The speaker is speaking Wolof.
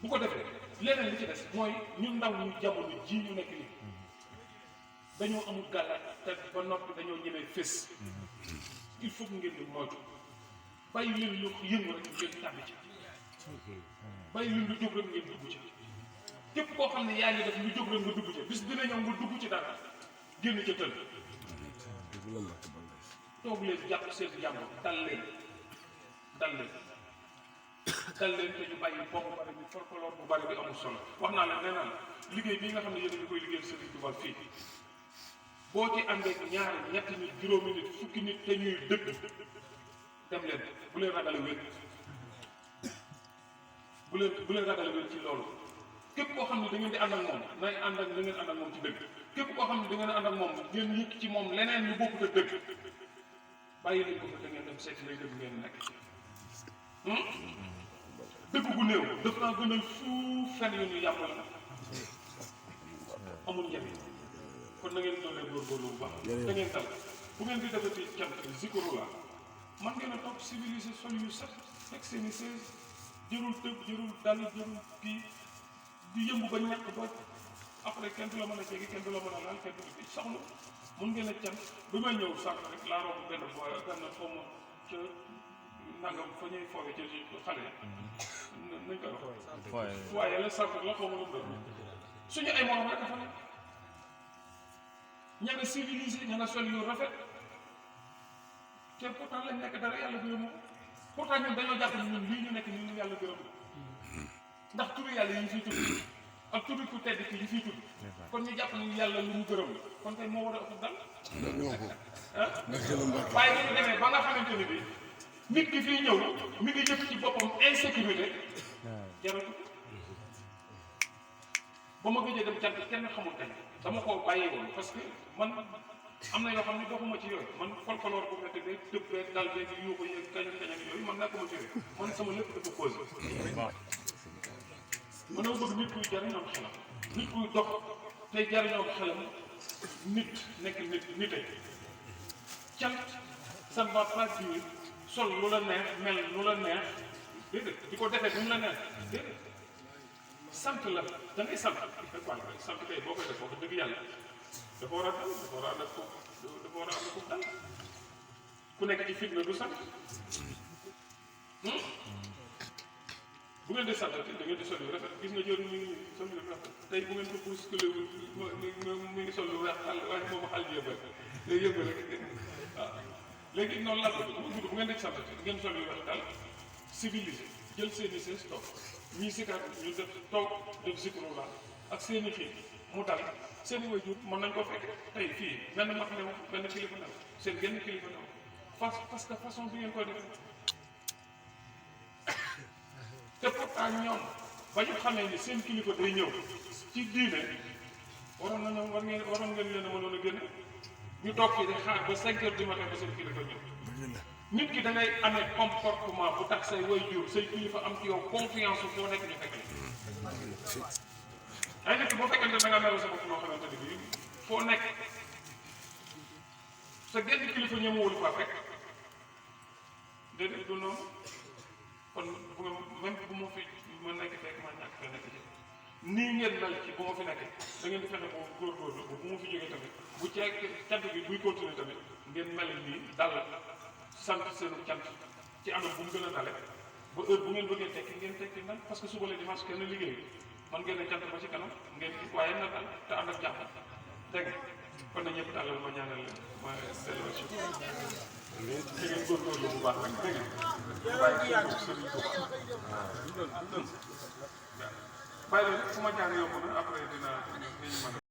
bu ko defee leneen li ci des mooy ñun ndaw ñu jamono ji ñu nekk nii dañoo amul gàllat te ba noppi dañoo ñemee fés il faut que ngeen di moytu bàyyi leen lu yëngu rek ngeen tàbbi ci bàyyi leen lu jóg rek ngeen dugg ci képp koo xam ne yaa ngi def lu jóg rek nga dugg ci bis dina ñëw nga dugg ci dara génn ca tël toog leen jàpp seen jàmbur dal leen te ñu bàyyi bokk bari bi folklore bu bari bi amul solo wax naa la nee naa la liggéey bii nga xam ne yéen a ngi koy liggéeyal Serigne Touba fii boo ci àndee ñaari ñetti nit juróomi nit fukki nit te ñuy dëgg dem leen bu leen ragal wér bu leen ragal wér ci loolu képp koo xam ne da ngeen di ànd ak moom nay ànd ak da ngeen ànd ak moom ci dëgg képp koo xam ne da ngeen ànd ak moom ngeen yëkk ci moom leneen lu bokkut ak dëgg bàyyi leen ko fa da ngeen dem seeti lay dëgg ngeen nekk dëgg gu néew daf naa gënal fuuf fen yu ñu yàmbal amul njëriñ kon na ngeen doolee góorgóorlu bu baax da ngeen tal bu ngeen di defati cant zikru la man ngeen a toog civilisé sol yu set fekk seen i sees jërul tëb jërul dal jërul kii di yëngu ba ñàkk ba après kenn du la mën a jege kenn du la mën a laal kenn du la soxla mun ngeen a cant bi may ñëw sànq rek laa romb benn boy benn xaw ma ca nangam fa ñuy foowee ca xale nañ koy wax waaye la sànq la xaw ma lu doon suñu ay morom rek dafa nekk ña nga civilisé ña nga sol yu rafet te pourtant lañ nekk dara yàlla gërëm ko pourtant ñun dañoo jàpp ni ñun lii ñu nekk ñun yàlla gërëm ndax turu yàlla yi fiy tudd ak turu ku tedd ki yi fiy tudd kon ñu jàpp ni yàlla lu mu gërëm la kon tey moo war a ëpp dal waaye ñu demee ba nga xamante ni bi nit ki fii ñëw mi ngi jëf ci boppam insécurité jaratu ba ma gëjee dem cant kenn xamul kañ dama koo bàyyee woon parce que man am na yoo xam ne doxuma ci yooyu man folklore bu métti beeg dëpp beeg dal beeg yuuxu yeeg kañ ak yooyu man nekkuma ci yooyu man sama lépp dafa posé man dama bëgg nit kuy jariñoo xelam nit kuy dox tey jariñoo xelam nit nekk nite cant ça ne va pas dire sol lu la neex mel lu la neex déedéet di ko defee bu mu la neex déedéet sant la da ngay sant sant kay boo koy def wax dëgg yàlla dafa war a dal dafa war a ànd ak ko dafa war a ànd ak ko dal ku nekk ci fitna du sant bu ngeen di sant da ngeen di sol yu rafet gis nga jël mi ngi sol yu rafet tey bu ngeen ko bousculé mi ngi sol lu weex xal waaye moom xal ji yëngal day yëngal rek waaw léegi noonu laa bëgg bu ngeen di sant ngeen sol yu weex daal civilisé jël seen i sees toog ñii si kat ñu def toog def zikru la ak seen i xiir mu dal seen i waajur mën nañ ko fekk tey fii benn mag ne benn kilifa new seen genn kilifa new parce que façon bi ngeen koy def te pourtant ñoom ba ñu xamee ni seen kilifa day ñëw ci diine waroon ngeen leen a mënoon a génne ñu toog fii di xaar ba 5 heures du matin ba seen kilifa ñëw nit ki da ngay amee comportement bu tax say waajur say kilifa am ci yow confiance foo nekk ñu fekk ay nit boo fekkente da nga mel sa bopp noo xamante ni bii foo nekk sa genn kilifa ñëwul fa fekk déedéet du noonu kon bu nga même bu ma fi ma nekk fekk ma ñàkk fee nekk ci nii ngeen mel ci bu ma fi nekkee da ngeen di fexe boobu góorgóorlu bu ma fi jógee tamit bu ceeg cant bi buy continuer tamit ngeen mel nii dal sant seenu cant ci anam bu mu gën a dale ba heure bu ngeen bëggee tekki ngeen tekki nag parce que suba la dimanche kenn liggéey man ngeen a cant ba ci kanam ngeen waaye na dal te ànd ak jàmm dégg nga kon na ñëpp dalal ma ñaanal leen ma delloo ci da ngeen góorgóorlu bu baax rek dégg nga bàyyi ko Sëriñ Tuuba bàyyi leen fu ma jaar yomb na après dina mën